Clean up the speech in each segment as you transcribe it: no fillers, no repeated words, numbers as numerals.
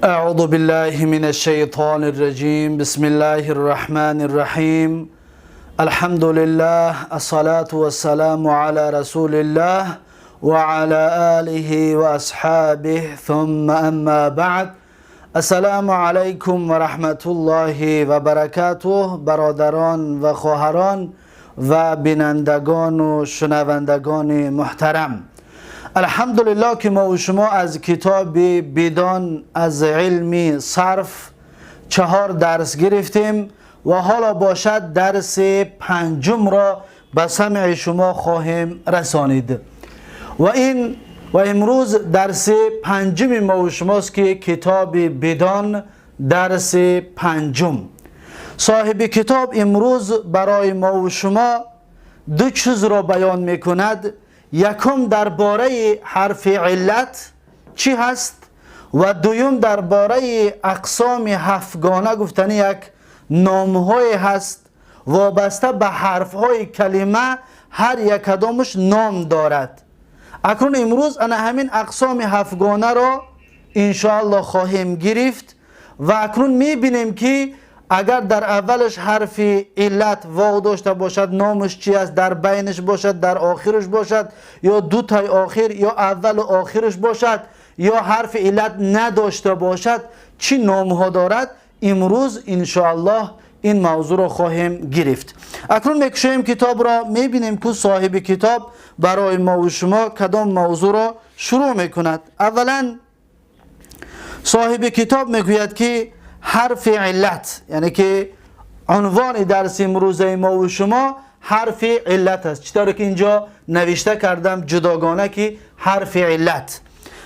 أعوذ بالله من الشيطان الرجيم. بسم الله الرحمن الرحيم. الحمد لله، الصلاة والسلام على رسول الله وعلى آله وأصحابه، ثم أما بعد. السلام علیکم و رحمت الله و برکاته. برادران و خواهران و بینندگان و شنوندگان محترم، الحمدلله که ما و شما از کتاب بدان از علم صرف 4 درس گرفتیم و حالا باشد درس پنجم را به سمع شما خواهیم رسانید. و این و امروز درس پنجم ما و شماست که کتاب بدان درس پنجم. صاحب کتاب امروز برای ما و شما دو چیز را بیان میکند. یکم درباره حرف علت چی هست و دویم درباره اقسام هفتگانه، گفتنی یک نامهای هست وابسته به حرفهای کلمه، هر یک کدامش نام دارد. اکنون امروز انا همین اقسام هفتگانه را انشاءالله خواهیم گرفت و اکنون میبینیم که اگر در اولش حرف علت واو داشته باشد نامش چی است، در بینش باشد، در آخرش باشد، یا دو تای آخر یا اول و آخرش باشد، یا حرف علت نداشته باشد، چی نام ها دارد. امروز انشاءالله این موضوع را خواهیم گرفت. اکنون میکشیم کتاب را، میبینیم که صاحب کتاب برای ما و شما کدام موضوع را شروع میکند. اولا صاحب کتاب میگوید که حرف علت، یعنی که عنوان درس امروزه ما و شما حرف علت است. چطور که اینجا نوشته کردم جداگانه که حرف علت.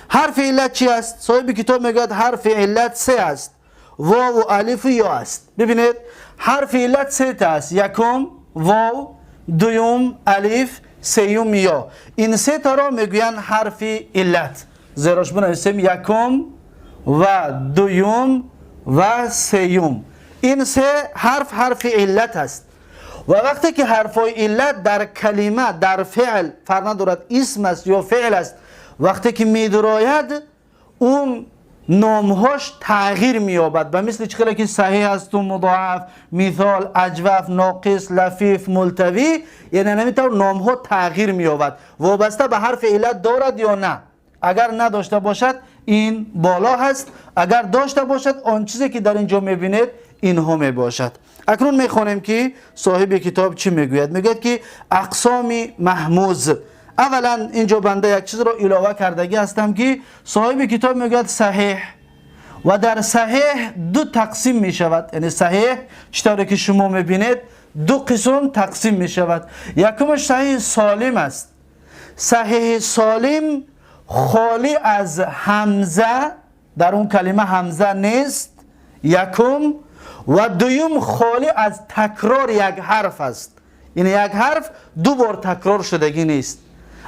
حرف علت چی است؟ صاحب کتاب میگوید حرف علت سه است: واو و الف و یا است. ببینید، حرف علت سه تا است: یکم واو، دوم الف، سیوم یا. این سه تا را میگویند حرف علت. زیراش بنویسیم: یکم و دوم و سیوم. این سه حرف حرف علت است. و وقتی که حرفای علت در کلمه، در فعل، فرق ندارد اسم است یا فعل است، وقتی که میدراید اون نامهاش تغییر مییابد. به مثل چه که صحیح است و مضاعف، مثال اجوف، ناقص، لفیف، ملتوی، یعنی همینطور نامها تغییر مییابد وابسته به حرف علت دارد یا نه. اگر نداشته باشد این بالا هست، اگر داشته باشد آن چیزی که در اینجا میبینید اینها میباشد. اکنون میخوانیم که صاحب کتاب چی میگوید. میگوید که اقسام مهموز. اولا اینجا بنده یک چیز را علاوه کردگی هستم که صاحب کتاب میگوید صحیح، و در صحیح دو تقسیم میشود. یعنی صحیح چطوری که شما میبینید دو قسم تقسیم میشود. یکمش صحیح سالم است. صحیح سالم خالی از همزه، در اون کلمه همزه نیست، یکم. و دوم خالی از تکرار یک حرف است، یعنی یک حرف دو بار تکرار شدگی نیست.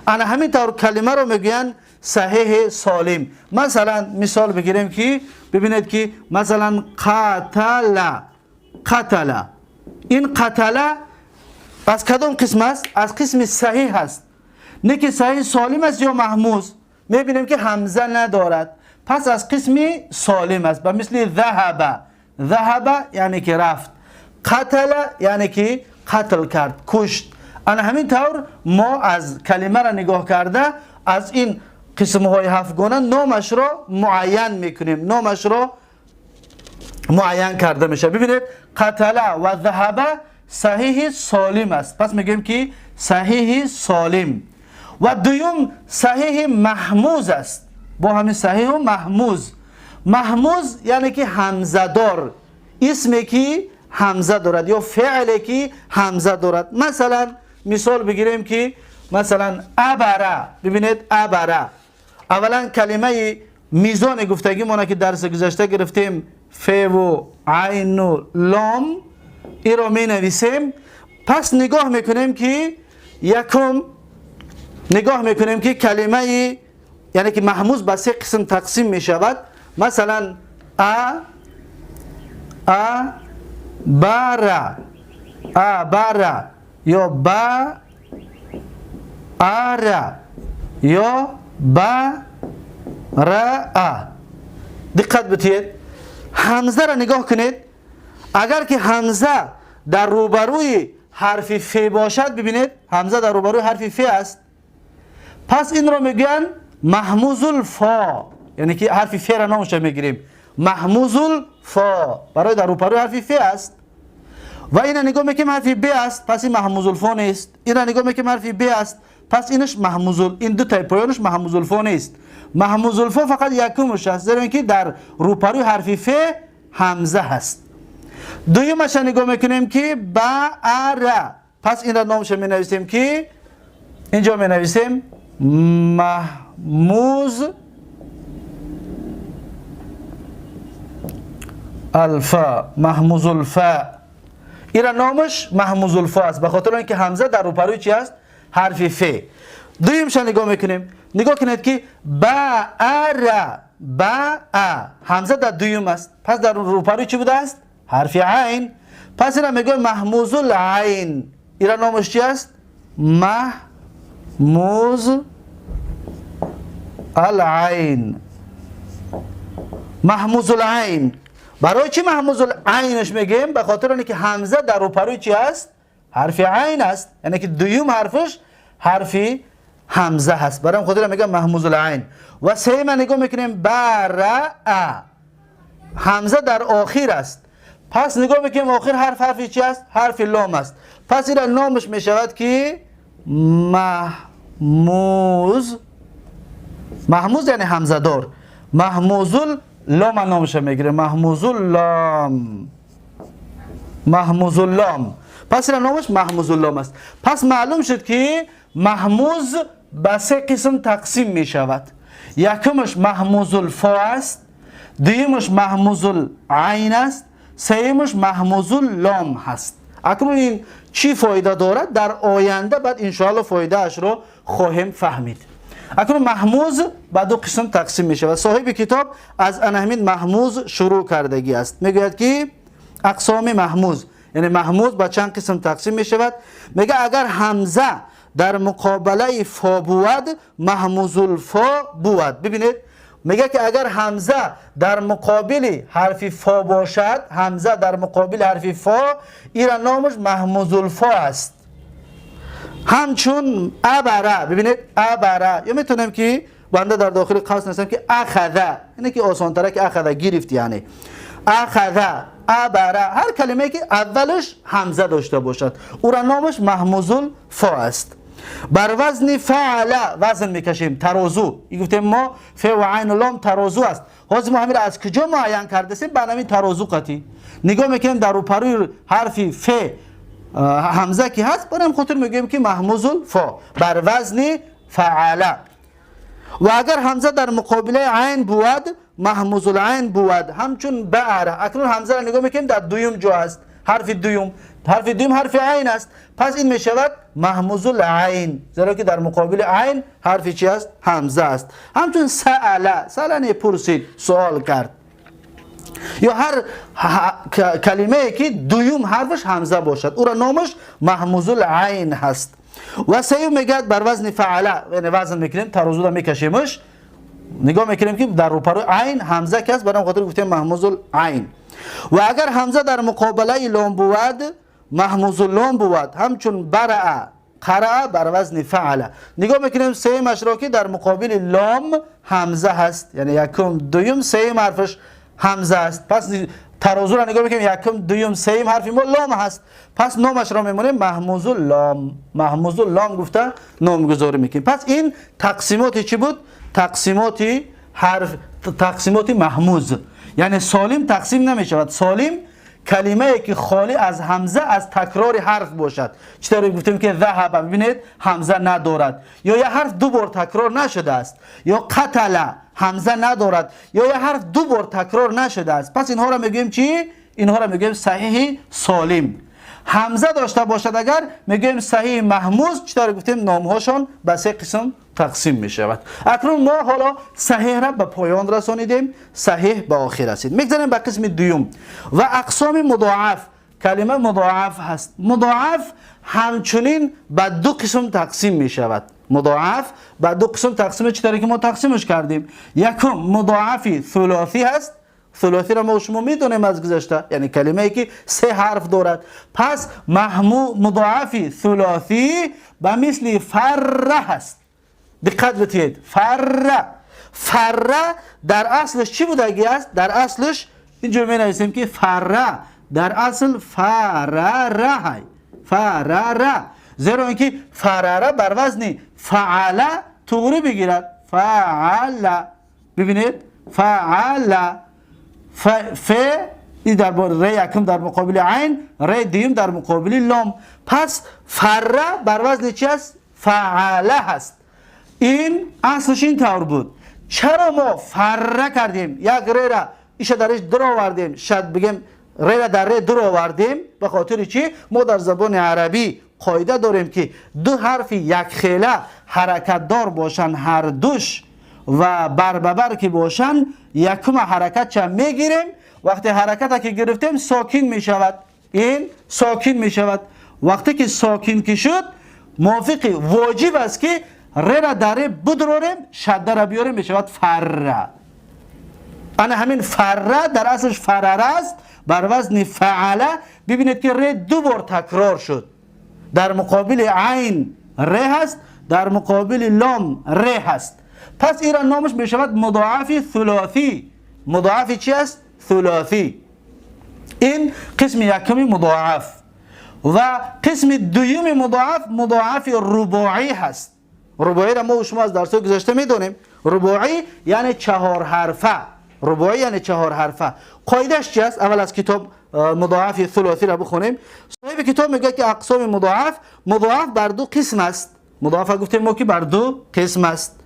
انا همین طور کلمه رو میگوین صحیح سالم. مثلا مثال بگیریم که ببینید که مثلا قتل، قتل، این قتل از کدام قسم است؟ از قسم صحیح است. نه که صحیح سالم است یا مهموز؟ میبینیم که همزه ندارد، پس از قسم سالم است. به مثل ذهب، ذهب یعنی که رفت، قتل یعنی که قتل کرد، کشت. انا همین طور ما از کلمه را نگاه کرده از این قسم های هفتگانه نامش را معین میکنیم، نامش را معین کرده میشه. ببینید، قتل و ذهب صحیح سالم است، پس میگیم که صحیح سالم. و دوم صحیح مهموز است. با همین صحیح و مهموز. مهموز یعنی که همزه دار، اسمی که همزه دارد یا فعلی که همزه دارد. مثلا مثال بگیریم که مثلا عبر. ببینید، عبر، اولا کلمه میزان گفتگی مونه که درس گذشته گرفتیم، ف و عین و لام، ای را می نویسیم. پس نگاه میکنیم که یکم نگاه میکنیم که کلمه، یعنی که مهموز به سه قسم تقسیم می شود. مثلا ا، ا بر، ا بر یا با ار یا با را. Диққат битиед, ҳамза ра нигоҳ кунед. Агар ки ҳамза дар рӯбарӯи ҳарфи ф бошад, бибинед, ҳамза дар рӯбарӯи ҳарфи ф аст, пас инро мегӯянд маҳмузул фо, яъне ки ҳарфи ф ра номша мегирем, маҳмузул фо, барои дар рӯбарӯи ҳарфи ф аст. Ва ина нигоҳ мекунем, ҳарфи б аст, пас ин маҳмузул фо нест. Ина нигоҳ мекунем, ҳарфи б аст, пас инаш маҳмузул, ин ду таи поёнаш маҳмузул фо нест. Маҳмузул фо фақат якумаш аст, зеро инки дар рӯпарӯи ҳарфи ф ҳамза ҳаст. Дуюмаша нигоҳ мекунем ки ба а ра, пас инра номша менависем ки инҷо менависем маҳмуз алфа, маҳмузулфа. Ира номаш маҳмузулфа аст, ба хотири он ки ҳамза дар рӯпарӯи чи аст? Ҳарфи ф. Дуюмша нигоҳ мекунем, нигоҳ кунед ки ба а ра, ба а, ҳамза дар дуюм аст, пас дар рӯпарӯи чӣ будааст? Ҳарфи айн. Пас ира мегӯем маҳмузул айн. Ира номаш чи аст? Маҳмуз алайн, маҳмузул айн. Барои чӣ маҳмузул айнаш мегӯем? Ба хотири оне ки ҳамза дар рӯпарӯи чи аст? Ҳарфи айн аст, яъне ки дуюм ҳарфаш ҳарфи ҳамза ҳаст, барои хотир мегӯям маҳмузул айн. Ва сеюма нигоҳ мекунем, ба ра а, ҳамза дар охир аст, пас нигоҳ мекунем, охир ҳарф ҳарфи чи аст? Ҳарфи лом аст. Пас ира номаш мешавад ки маҳмуз, маҳмуз яъне ҳамзадор, маҳмузул лома номаша мегирем, маҳмузул лом, маҳмузул лом. Пас ира номаш маҳмузул лом аст. Пас маълум шуд ки маҳмуз ба се қисм тақсим мешавад. Якумаш маҳмузул фо аст, дуюмаш маҳмузул айн аст, сеюмаш маҳмузул лом ҳаст. Акнун ин чӣ фоида дорад? Дар оянда баъд иншоалло фоидаашро хоҳем фаҳмид. Акнун маҳмуз ба ду қисм тақсим мешавад. Соҳиби китоб аз ана ҳамин маҳмуз шурӯъ кардагӣ аст. Мегӯяд ки ақсоми маҳмуз, яъне маҳмуз ба чанд қисм тақсим мешавад. Мега агар ҳамза дар муқобалаи фо бувад, маҳмузул фо бувад. Бибинед, мега ки агар ҳамза дар муқобили ҳарфи фо бошад, ҳамза дар муқобили ҳарфи фо, ира номаш маҳмузул фо аст. Ҳамчун абара, бибинед, абара, ё метавонем ки банда дар дохили қавс нависам ки ахаза, ине ки осонтара ки ахаза гирифт, яъне ахаза, абара, ҳар калимае ки аввалаш ҳамза дошта бошад, ура номаш маҳмузул фо аст. Бар вазни фаала вазн мекашем, тарозу. И гуфтем мо фе ва айн лом тарозу аст. Ҳозир мо ҳамира аз куҷо муайян кардасем? Ба ҳамин тарозу қатӣ нигоҳ мекунем, дар рӯпарӯи ҳарфи фе ҳамза ки ҳаст, барои хотир мегӯем ки маҳмузул фо бар вазни фаала. Ва агар ҳамза дар муқобилаи айн бувад, маҳмузул айн бувад, ҳамчун баара. Акнун ҳамзаро нигоҳ мекунем, дар дуюм ҷо аст, ҳарфи дуюм, ҳарфи дуюм ҳарфи айн аст, пас ин мешавад маҳмузул айн, зеро ки дар муқобили айн ҳарфи чи аст? Ҳамза аст. Ҳамчун саала, саала не пурсид, суол кард, ё ҳар калимае ки дуюм ҳарфаш ҳамза бошад, ура номаш маҳмузул айн ҳаст. Ва сеюм мегӯяд бар вазни фаала, яъне вазн мекунем, тарозуда мекашемаш, нигоҳ мекунем ки дар рӯпарӯи айн ҳамза ки аст, барои хотир гуфтем маҳмузул айн. Ва агар ҳамза дар муқобалаи лом бувад, маҳмузул лом бувад, ҳамчун бараа, қараа бар вазни фаала. Нигоҳ мекунем сеюмашро ки дар муқобили лом ҳамза ҳаст, яъне якум, дуюм, сеюм ҳарфаш ҳамза аст. Пас тарозуро нигоҳ мекунем, якум, дуюм, сеюм ҳарфи мо лом ҳаст, пас номашро мемонем маҳмузул лом, маҳмузул лом гуфта номгузорӣ мекунем. Пас ин тақсимоти чӣ буд? Тақсимоти ҳарф, тақсимоти маҳмуз, яъне солим тақсим намешавад. Солим калимае ки холӣ аз ҳамза, аз такрори ҳарф бошад. Чӣ тавре гуфтем ки заҳаба, бибинед, ҳамза надорад, ё як ҳарф ду бор такрор нашудааст, ё қатала ҳамза надорад, ё як ҳарф ду бор такрор нашудааст. Пас инҳоро мегӯем чӣ? Инҳоро мегӯем саҳиҳи солим. Ҳамза дошта бошад агар, мегӯем саҳиҳи маҳмуз. Чӣ тавре гуфтем, номҳошон ба се қисм тақсим мешавад. Акнун мо ҳоло саҳиҳра ба поён расонидем, саҳиҳ ба охир расид. Мегзарем ба қисми дуюм ва ақсоми мудоаф. Калима мудоаф ҳаст. Мудоаф ҳамчунин ба ду қисм тақсим мешавад. مضاعف به دو قسم تقسیم، چطوری که ما تقسیمش کردیم. یکم مضاعف ثلاثی هست. ثلاثی را ما شما میدونیم از گذشته، یعنی کلمه ای که سه حرف دارد. پس مضاعف ثلاثی به مثل فره هست. دقت بتید، فره. فره در اصلش چی بودگی است؟ در اصلش اینجا می نویسیم که فره در اصل فرره های، فرره، زیرا اینکه فرره بر وزن فعله طغری بگیرد. فعله، ببینید فعله، ف این در ر یکم در مقابل عین، ر دوم در مقابل لام. پس فره بر وزن چی است؟ فعله هست. این اصلش این طور بود. چرا ما فره کردیم؟ یک ر را ایش درش در آوردیم، شاید بگیم ر را در ر در آوردیم. به خاطر چی؟ ما در زبان عربی قاعده داریم که دو حرف یک خیله حرکت دار باشن هر دوش و بر به بر که باشن، یکم حرکت چه میگیریم. وقتی حرکت که گرفتیم ساکن میشود، این ساکن میشود. وقتی که ساکن که شد، موافق واجب است که ر را در ر بدراریم، شده را بیاریم، میشود فره. انا همین فره در اصلش فرره است بر وزن فعله. ببینید که ر دو بار تکرار شد. در مقابل عین ر هست، در مقابل لام ر هست. پس ایران نامش میشود مضاعف ثلاثی. مضاعف چی است؟ ثلاثی. این قسم یکمی مضاعف. و قسم دوم مضاعف، مضاعف رباعی هست. رباعی را ما و شما از درس گذشته میدونیم. رباعی یعنی چهار حرفه. رباعی یعنی چهار حرفه. قاعده‌اش چی است؟ اول از کتاب مضاعف ثلاثی را بخونیم. صاحب کتاب میگه که اقسام مضاعف، مضاعف بر دو قسم است. مضاعف گفتیم ما که بر دو قسم است: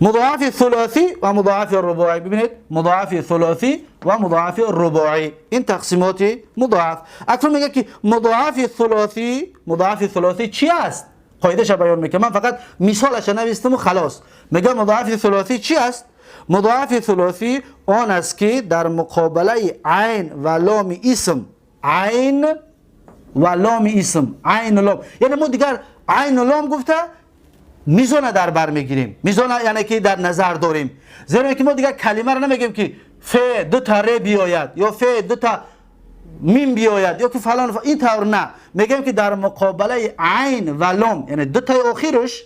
مضاعف ثلاثی و مضاعف رباعی. ببینید مضاعف ثلاثی و مضاعف رباعی، این تقسیمات مضاعف. اکنون میگه که مضاعف ثلاثی، مضاعف ثلاثی چی است؟ قاعده‌اش بیان میکنه. من فقط مثالش نوشتم و خلاص. میگه مضاعف ثلاثی چی است؟ مضاعف ثلاثی آن است که در مقابله عین و لام اسم، عین و لام اسم، عین و لام، یعنی ما دیگر عین و لام گفته میزان در بر میگیریم. میزان یعنی که در نظر داریم، زیرا که ما دیگر کلمه را نمیگیم که ف دو تا ر بیاید یا ف دو تا میم بیاید یا که فلان این طور، نه، میگیم که در مقابله عین و لام، یعنی دو تا اخیرش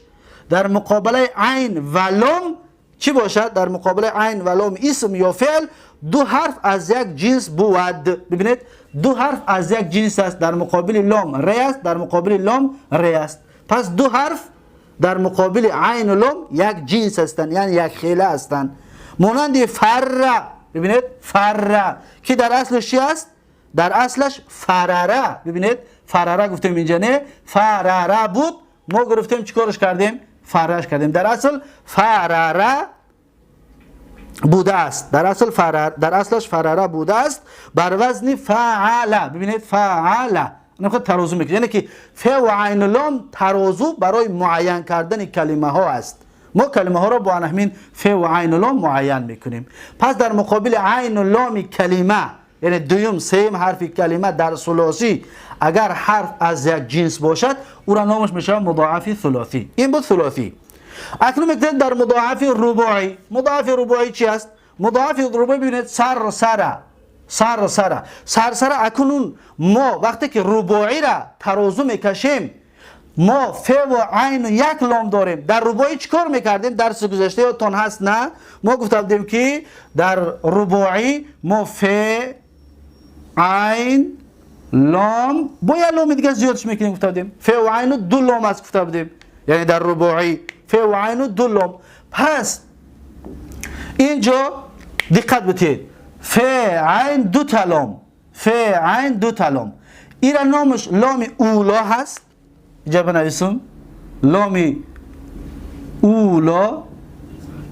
در مقابله عین و لام چی باشد؟ در مقابله عین و لام اسم یا فعل دو حرف از یک جنس بود. ببینید دو حرف از یک جنس است. در مقابل لام ر است، در مقابل لام ر است. پس دو حرف در مقابل عین و لام یک جنس هستند، یعنی یک خیله هستند. مانند فره. ببینید فره که در اصلش چی است؟ در اصلش فرره. ببینید فرره گفتیم اینجا، نه فرره بود، ما گرفتیم چیکارش کردیم؟ فرش کردیم. در اصل فرره بوده است، در اصل فرر، در اصلش فرره بوده است بر وزن فعله. ببینید فعله، اینا خود ترازو میکنه، یعنی که ف و عین لام ترازو برای معین کردن کلمه ها است. ما کلمه ها را با همین ف و عین لام معین میکنیم. پس در مقابل عین لام کلمه، یعنی دوم سیم حرف کلمه در ثلاثی، اگر حرف از یک جنس باشد او را نامش میشه مضاعف ثلاثی. این بود ثلاثی. اکنون میگه در مضاعف رباعی. مضاعف رباعی چی است؟ مضاعف رباعی ببینید سر سر سر سر سر سر. اکنون ما وقتی که رباعی را ترازو میکشیم، ما ف و عین و یک لام داریم. در رباعی چیکار میکردیم؟ درس گذشته یادتان هست نه؟ ما گفته بودیم که در رباعی ما ف عین لام با یک لام دیگه زیادش میکنیم. گفته بودیم ف و عین و دو لام است گفته بودیم، یعنی در رباعی ف و عین و دو لام. پس اینجا دقت بدید، ف عین دو تا لام، ف عین دو تا لام، این نامش لام اولا هست. اینجا بنویسم لام اولا،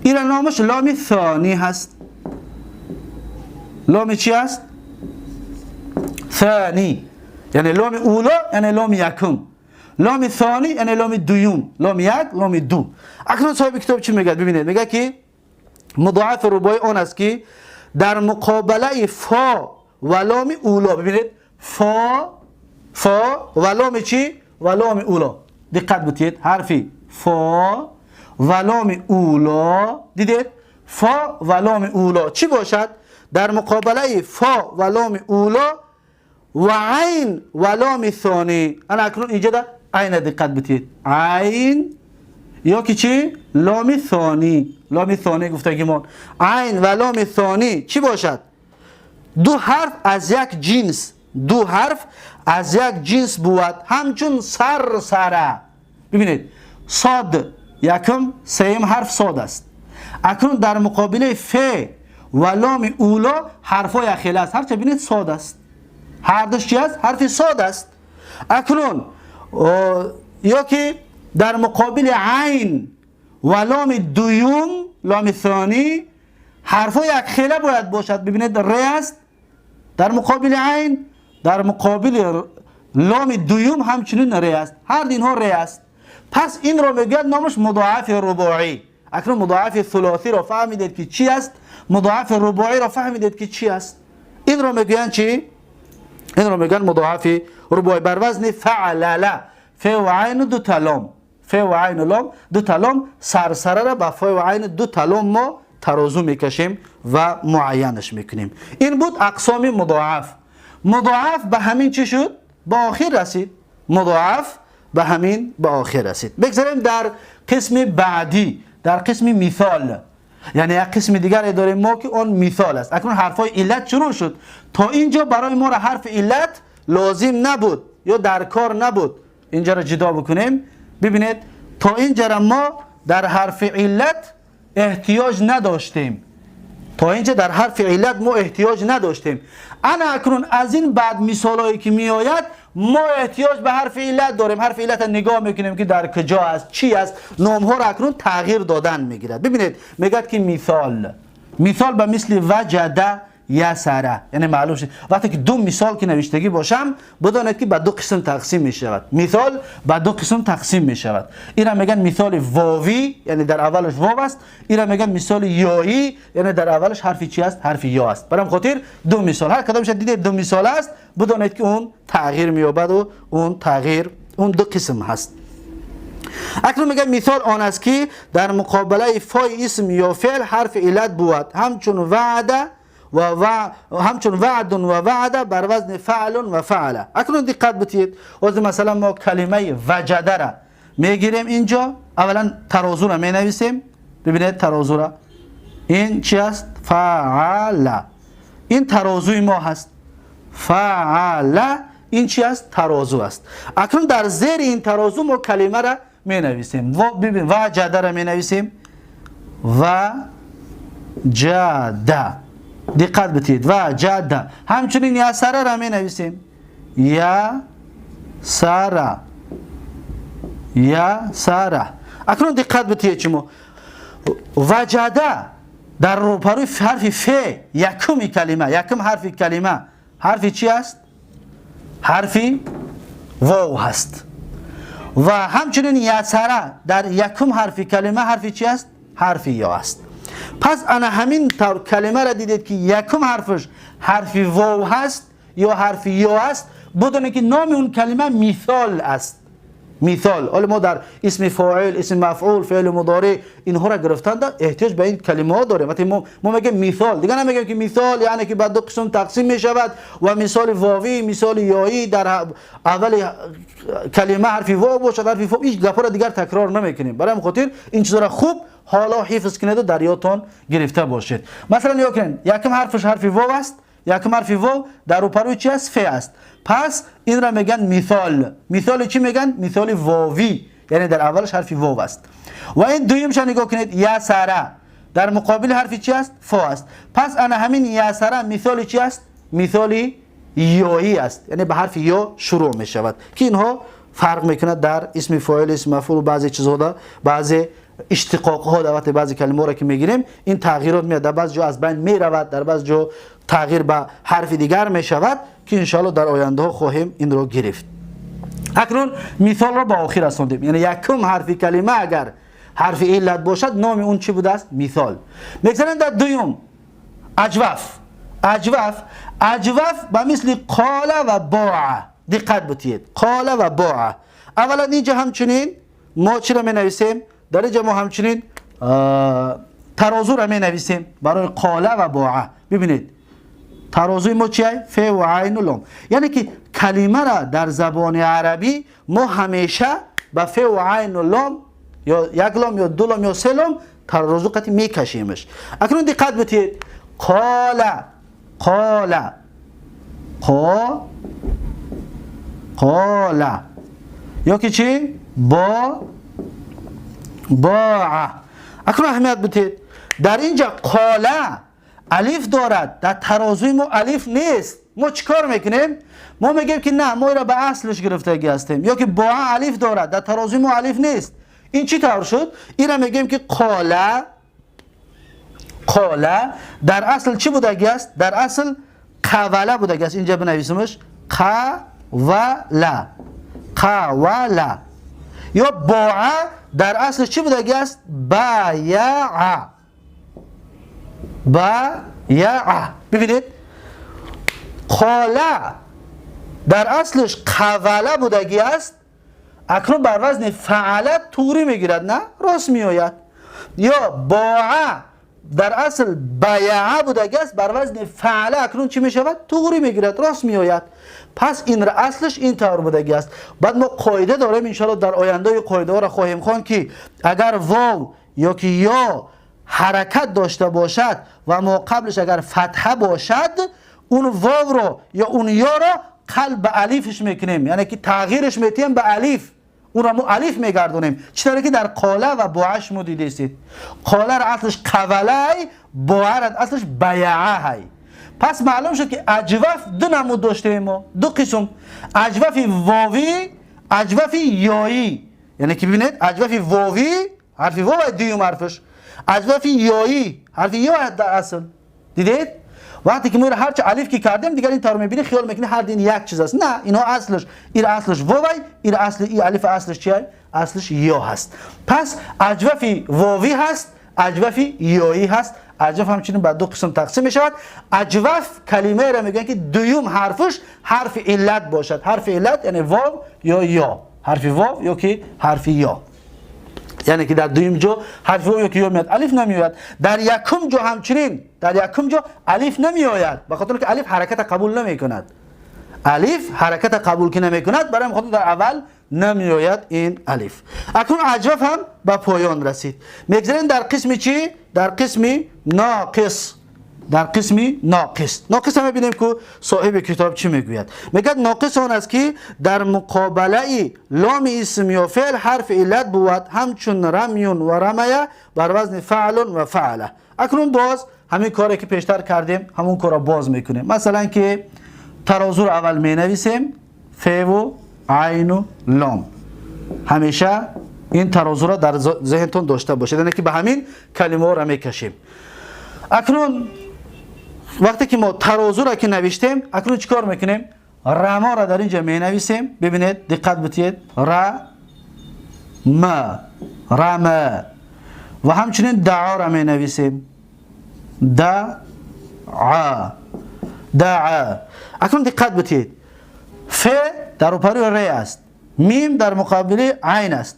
این نامش لام ثانی هست. لام چی هست؟ ثانی، یعنی لام اولا یعنی لام یکم، لام ثانی یعنی لام دوم، لام یک لام دو. اکنون صاحب کتاب چی میگه؟ ببینید میگه که مضاعف رباعی آن است که در مقابله فا و لام اولا، ببینید فا، فا و لام چی؟ و لام اولا. دقت بتید، حرفی فا و لام اولا، دیدید؟ فا و لام اولا چی باشد؟ در مقابله فا و لام اولا و عین و لام ثانی. انا اکنون اینجا در عین دقت بدید، عین یا که چی؟ لام ثانی. لام ثانی گفتگیمان عین و لام ثانی چی باشد؟ دو حرف از یک جنس، دو حرف از یک جنس بود، همچون سر سره. ببینید صاد یکم سیم حرف صاد است. اکنون در مقابل ف و لام اولا حرفای اخیل است، هرچه ببینید صاد است، هر دوش چی است؟ حرف صاد است. اکنون یا که در مقابل عین و لام دوم، لام ثانی، حرفای اخیله باید باشد. ببینید ر است در مقابل عین، در مقابل لام دوم همچنین ر است، هر اینها ر است. پس این را میگوید نامش مضاعف رباعی. اکنون مضاعف ثلاثی را فهمیدید که چی است، مضاعف رباعی را فهمیدید که چی است. این را میگویند چی؟ این را میگن مضاعف رباعی بر وزن فعلل، ف و عین دو تا لام، ف و عین لام دو تا لام، سرسره را با ف و عین دو تا لام ما ترازو میکشیم و معینش میکنیم. این بود اقسام مضاعف. مضاعف به همین چی شد؟ به آخر رسید. مضاعف به همین به آخر رسید. بگذاریم در قسم بعدی، در قسم مثال، یعنی یک قسم دیگر داریم ما که آن مثال است. اکنون حرفای علت شروع شد. تا اینجا برای ما را حرف علت لازم نبود یا در کار نبود. اینجا را جدا بکنیم. ببینید تا اینجا را ما در حرف علت احتیاج نداشتیم. تا اینجا در حرف علت ما احتیاج نداشتیم. انا اکنون از این بعد مثالایی که میآید ما احتیاج به حرف علت داریم. حرف علت نگاه میکنیم که در کجا است، چی است. نام ها را اکنون تغییر دادن میگیرد. ببینید میگه که مثال، مثال به مثل وجد یسره، یعنی معلوم شد وقتی که دو مثال که نوشتگی باشم بدانید که به دو قسم تقسیم میشود. مثال به دو قسم تقسیم میشود. اینا میگن مثال واوی، یعنی در اولش واو است. اینا میگن مثال یایی، یعنی در اولش حرف چی است؟ حرف یا است. برام خاطر دو مثال، هر کدامش دیدید دو مثال است، بدانید که اون تغییر مییابد و اون تغییر اون دو قسم هست. اکنون میگه مثال آن است که در مقابله فای اسم یا فعل حرف علت بود، همچون وعده و همچون وعد و وعده بر وزن فعل و فعله. اکنون دقت بتید. از مثلا ما کلمه وجده را میگیریم اینجا، اولا ترازو را می نویسیم. ببینید ترازو را، این چی است؟ فعله. این ترازوی ما هست. فعله این چی است؟ ترازو است. اکنون در زیر این ترازو ما کلمه را می نویسیم. ببین وجده را می نویسیم. وجده، دقت بتید، وجده. همچنین یسره را می نویسیم. یسره، یسره. اکنون دقت بتید شما وجده در روبروی حرف ف یکم کلمه، یکم حرف کلمه حرف چی است؟ حرف واو هست. و همچنین یسره در یکم حرف کلمه حرف چی است؟ حرف یا است. پس انا همین طور کلمه را دیدید که یکم حرفش حرف واو هست یا حرف یا است، بدونه که نام اون کلمه مثال است. مثال. حالا ما در اسم فاعل، اسم مفعول، فعل مضارع اینها را گرفتن احتیاج به این کلمه ها داریم. وقتی ما میگیم مثال، دیگه نمیگیم که مثال یعنی که بعد دو قسم تقسیم میشود و مثال واوی، مثال یایی، در اول کلمه حرف واو باشد، حرف فا، هیچ گپ را دیگر تکرار نمیکنیم. برای خاطر این چیزا را خوب حالا حفظ کنید و در یادتان گرفته باشید. مثلا نگاه کنید، یکم حرفش حرف واو است، یکم حرف واو در روپروی چی است؟ ف است. پس این را میگن مثال. مثال چی میگن؟ مثال واوی، یعنی در اولش حرف واو است. و این دویمش نگاه کنید، یسره در مقابل حرف چی است؟ فا است. پس انا همین یسره مثال چی است؟ مثال یایی است، یعنی به حرف یا شروع میشود که اینها فرق میکند در اسم فاعل، اسم مفعول و بعضی چیزها، بعضی اشتقاق ها. در وقت بعضی کلمه را که میگیریم این تغییرات میاد، در بعض جا از بین میرود، در بعض جا تغییر به حرف دیگر میشود که انشاءالله در آینده ها خواهیم این را گرفت. اکنون مثال را به آخر رساندیم. یعنی یکم حرف کلمه اگر حرف علت باشد نام اون چی بوده است؟ مثال. میگذاریم در دوم اجوف. اجوف، اجوف به مثل قال و باع. دقت بتید، قال و باع. اولا اینجا همچنین мо чиро менависем? Дар инҷа мо ҳамчунин тарозуро менависем барои қола ва боа. Бибинед, тарозуи мо чия? Фе ва айну лом. Яъне ки калимара дар забони арабӣ мо ҳамеша ба фе ва айну лом ё як лом ё ду лом ё се лом тарозу қати мекашемаш. Акнун диққат битиҳед: қола, қола, қо, қола ё ки чӣ? Бо, боа. Акнун аҳамият битиҳед: дар инҷа қола алиф дорад, дар тарозуи мо алиф нест. Мо чӣ кор мекунем? Мо мегӯем, ки на, мо иро ба аслаш гирифтагӣ ҳастем. Ё ки боа алиф дорад, дар тарозуи мо алиф нест. Ин чӣ тавр шуд? Ира мегӯем, ки қола, қола дар асл чӣ будагӣ аст? Дар асл қавала будагӣ аст. Инҷа бинависимаш: қавала, қавала. Ё боа дар асл чӣ будагӣ аст? Баяа, баяа. Бибинед, қола дар аслаш қавала будагӣ аст, акнун бар вазни фаъала туғрӣ мегирад, на рост меояд. Ё боа дар асл баяа будагӣ аст, бар вазни фаъала акнун чӣ мешавад? Туғрӣ мегирад, рост меояд. Пас ин аслаш ин тавр будагӣ аст. Баъд мо қоида дорем, иншоалло дар ояндаи қоидаҳоро хоҳем хонд, ки агар вов ё ки ё ҳаракат дошта бошад ва мо қаблаш агар фатҳа бошад, он вовро ё он ёро қалб ба алифш мекунем, яъне ки тағйирш метиҳем ба алиф, онро мо алиф мегардонем. Чӣ тавре ки дар қола ва боа шумо дидестед: қоларо аслаш қавалай, боаро аслаш баяаҳай. Пас маълум шуд, ки аҷваф ду намуд доштем мо, ду қисм: аҷвафи вовӣ, аҷвафи ёӣ. Яъне ки бибинед, аҷвафи вовӣ ҳарфи вов дуюм ҳарфаш, аҷвафи ёӣ ҳарфи ё дар асл. Дидед, вақте ки мо ҳарчи алиф ки кардем, дигар ин тавр мебинӣ, хиёл мекунӣ ҳар дин як чиз аст. На, инҳо аслаш, ир аслаш вовай, ир асли и алиф аслаш чи? Аслаш ё ҳаст. Пас аҷвафи вовӣ ҳаст, аҷвафи ёӣ ҳаст. Аҷваф ҳамчунин ба ду қисм тақсим мешавад. Аҷваф калимаеро мегӯянд, ки дуюм ҳарфаш ҳарфи иллат бошад. Ҳарфи иллат яъне вов ё ё, ҳарфи вов ё ки ҳарфи ё. Яъне ки дар дуюм ҷо ҳарфи вов ё ки ё меояд, алиф намеояд. Дар якум ҷо ҳамчунин, дар якум ҷо алиф намеояд, ба хотире ки алиф ҳараката қабул намекунад. Алиф ҳараката қабул ки намекунад, барои хотир дар аввал намеояд ин алиф. Акнун аҷваф ҳам ба поён расид. Мегзарем дар қисми чӣ? Дар қисми ноқис. Дар қисми ноқис, ноқис ҳам мебинем, ку соҳиби китоб чӣ мегӯяд. Мегӯяд: ноқис он аст, ки дар муқобалаи ломи исм ё феъл ҳарфи иллат бувад, ҳамчун рамюн ва рамая бар вазни фаълун ва фаъла. Акнун боз ҳамин коре, ки пештар кардем, ҳамон корро боз мекунем. Масалан, ки тарозуро аввал менависем: феву айну лом. Ҳамеша ин тарозуро дар зеҳнтон дошта бошед, яъне ки ба ҳамин калимаҳоро мекашем. Акнун вақте ки мо тарозуро ки навиштем, акнун чӣ кор мекунем? Раморо дар инҷа менависем. Бибинед, диққат битиҳед: ра, м, рама. Ва ҳамчунин даоро менависем: да, а, daa. Акнун диққат битиҳед: фе дар рӯпарӯи ре аст, мим дар муқобили айн аст,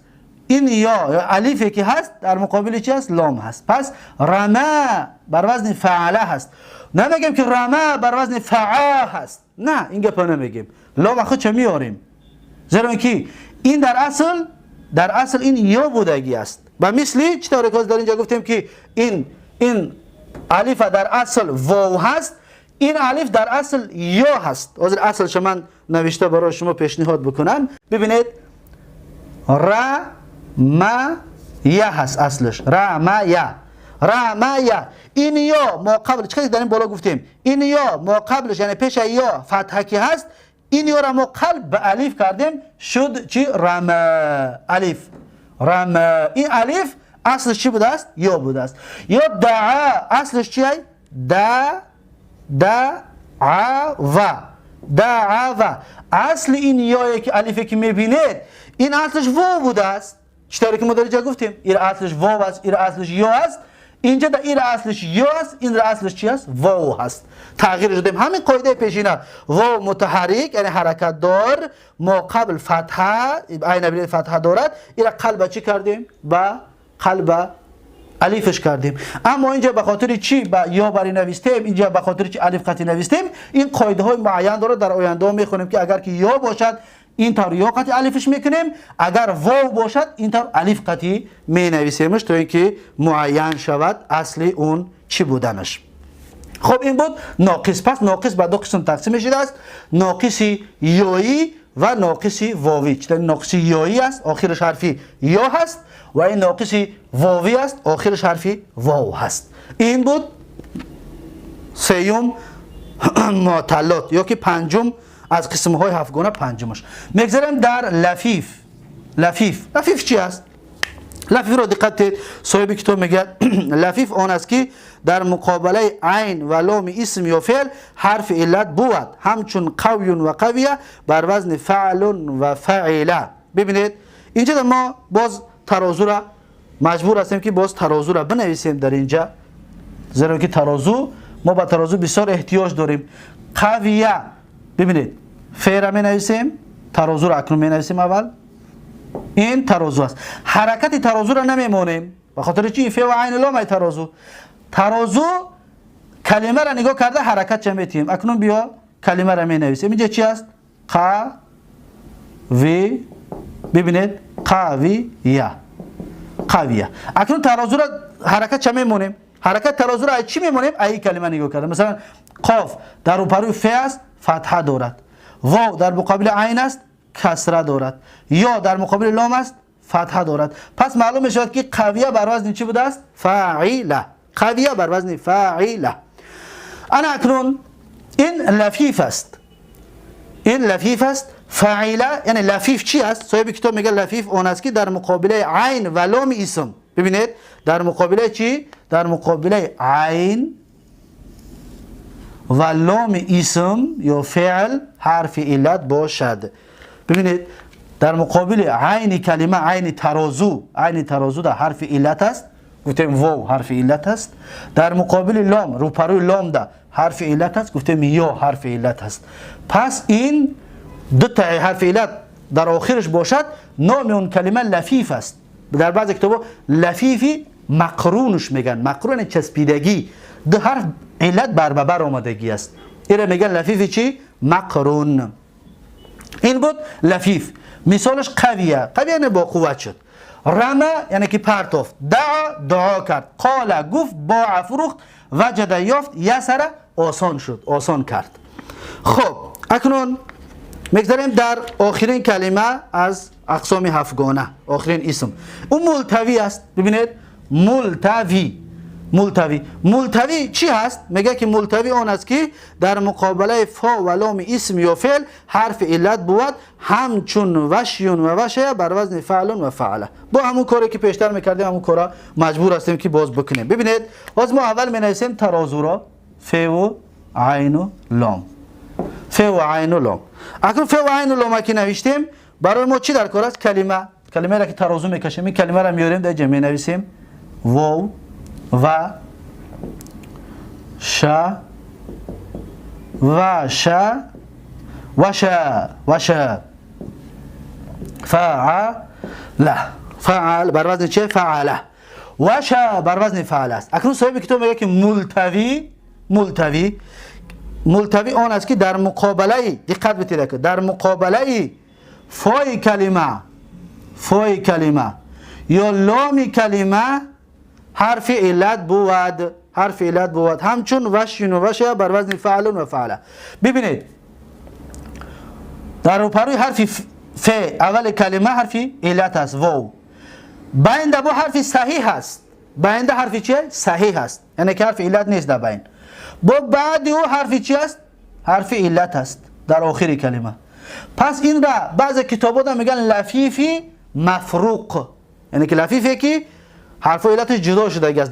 ин ё алифе ки ҳаст, дар муқобили чи аст? Лом ҳаст. Пас рама бар вазни фаъала ҳаст. Намегем, ки рама бар вазни фаа ҳаст. На, ин гапа намегем. Лома худча меорем, зеро ки ин дар асл ин ё будагӣ аст. Ба мисли чӣ тавре ки дар инҷа гуфтем, ки ин алифа дар асл вов ҳаст, ин алиф дар асл ё ҳаст. Ҳозир аслша ман навишта барои шумо пешниҳод бикунам. Бибинед, ра, ма, я ҳаст аслаш, ра, ма, я, ра, ма, я. Ин ё мо қабл чӣ дар ин боло гуфтем, ин ё мо қаблш, яъне пеша ё фатҳа ки ҳаст, ин ёра мо қалб ба алиф кардем, шуд чи? Рама, алиф, рама. Ин алиф аслаш чӣ будааст? Ё будааст. Ё daa аслаш чи ай? Да, да, а, ва, daa. Ва асли ин ёе ки алифе ки мебинед, ин аслаш вов будааст. Чӣ тавре ки мо дар инҷа гуфтем, ир аслаш вов аст, ир аслаш ё аст. اینجا در این اصلش یا است، این اصلش چی است؟ واو هست. تغییر دادیم همین قاعده پیشینه، واو متحرک یعنی حرکت دار، ما قبل فتحه، عین بین فتحه دارد، این قلب چی کردیم؟ با قلب الفش کردیم. اما اینجا به خاطر چی با یا بری نوشتیم، اینجا به خاطر چی الف قطعی نوشتیم؟ این قاعده های معین داره، در آینده میخونیم که اگر که یا باشد این طور یا قطعی الفش میکنیم، اگر واو باشد این طور الف قطعی می نویسیمش تا اینکه معین شود اصل اون چی بودنش. خب این بود ناقص. پس ناقص به دو قسم تقسیم شده است، ناقص یایی و ناقص واوی. چون ناقص یایی است آخرش حرفی یا هست و این ناقص واوی است آخرش حرفی واو هست. این بود سیوم معتلات یا که پنجم از قسم های هفتگانه، پنجمش. میگذاریم در لفیف. لفیف، لفیف چی است؟ لفیف را دقت دید، صاحب کتاب میگه لفیف آن است که در مقابله عین و لام اسم یا فعل حرف علت بود، همچون قوی و قویه بر وزن فعل و فعله. ببینید اینجا ما باز ترازو را مجبور هستیم که باز ترازو را بنویسیم در اینجا، زیرا که ترازو ما با ترازو بسیار احتیاج داریم. قویه، ببینید فعل را می نویسیم، ترازو را اکنون می نویسیم. اول این ترازو است، حرکت ترازو را نمیمونیم به خاطر چی؟ فعل و عین لام ترازو، ترازو کلمه را نگاه کرده حرکت چه میتیم. اکنون بیا کلمه را می نویسیم. اینجا چی است؟ ق وی، ببینید قویه، قویه. اکنون ترازو را حرکت چه میمونیم؟ حرکت ترازو را از چی میمونیم؟ ای کلمه نگاه کرده. مثلا قاف در روبروی ف است، فتحه دارد، واو در مقابل عین است، کسره دارد، یا در مقابل لام است، فتحه دارد. پس معلوم می شود که قویه بر وزن چی بوده است؟ فاعله. قویه بر وزن فاعله. انا اکنون این لفیف است، این لفیف است. فاعله یعنی لفیف چی است؟ صاحب کتاب میگه لفیف آن است که در مقابل عین و لام اسم، ببینید در مقابل چی؟ در مقابل عین و لام اسم یا فعل حرف علت باشد. ببینید در مقابل عین کلمه، عین ترازو، عین ترازو در حرف علت است، گفتیم واو حرف علت است. در مقابل لام، روپروی لام ده حرف علت است، گفتیم یا حرف علت است. پس این دو تا حرف علت در آخرش باشد، نام اون کلمه لفیف است. در بعض کتابا لفیفی مقرونش میگن، مقرون چسبیدگی، دو حرف علت بر بر آمدگی است، این میگن لفیفی چی؟ مقرون. این بود لفیف. مثالش قویه، قویه یعنی با قوت شد. رمه یعنی که پرتافت، دعا دعا کرد، قال گفت، باع فروخت، وجد یافت، یسر آسان شد، آسان کرد. خب اکنون میگذاریم در آخرین کلمه از اقسام هفتگانه، آخرین اسم، اون ملتوی است. ببینید ملتوی، ملتوی، ملتوی چی هست؟ میگه که ملتوی آن است که در مقابله فا و لام اسم یا فعل حرف علت بود، همچون وشیون و وشیه بر وزن فعل و فعله. با همون کاری که پیشتر میکردیم همون کارا مجبور هستیم که باز بکنیم. ببینید باز ما اول می نویسیم ترازو را، ف و عین و لام، ف و عین و لام. اکنون ف و عین و لام که نوشتیم برای ما چی در کار است؟ کلمه، کلمه را که ترازو میکشیم، این کلمه را میاریم در جمع نویسیم واو و ش و ش و ش و ش فعل، فعل بر وزن چه؟ فعله. و ش بر وزن فعل است. اکنون صاحب کتاب میگه که ملتوی، ملتوی، ملتوی آن است که در مقابله، دقت بدید که در مقابله فای کلمه، فای کلمه یا لام کلمه حرف علت بود، حرف علت بود، همچون وشین و وشه بر وزن فعل و فعله. ببینید در روپروی حرف ف اول کلمه حرف علت است، واو. بین با حرف صحیح است، بین حرف چیه؟ صحیح است، یعنی که حرف علت نیست در بین. با بعد او حرف چی است؟ حرف علت است در آخر کلمه. پس این را بعض کتابا میگن لفیفی مفروق، یعنی که لفیفی که حرف علتش جدا شده است.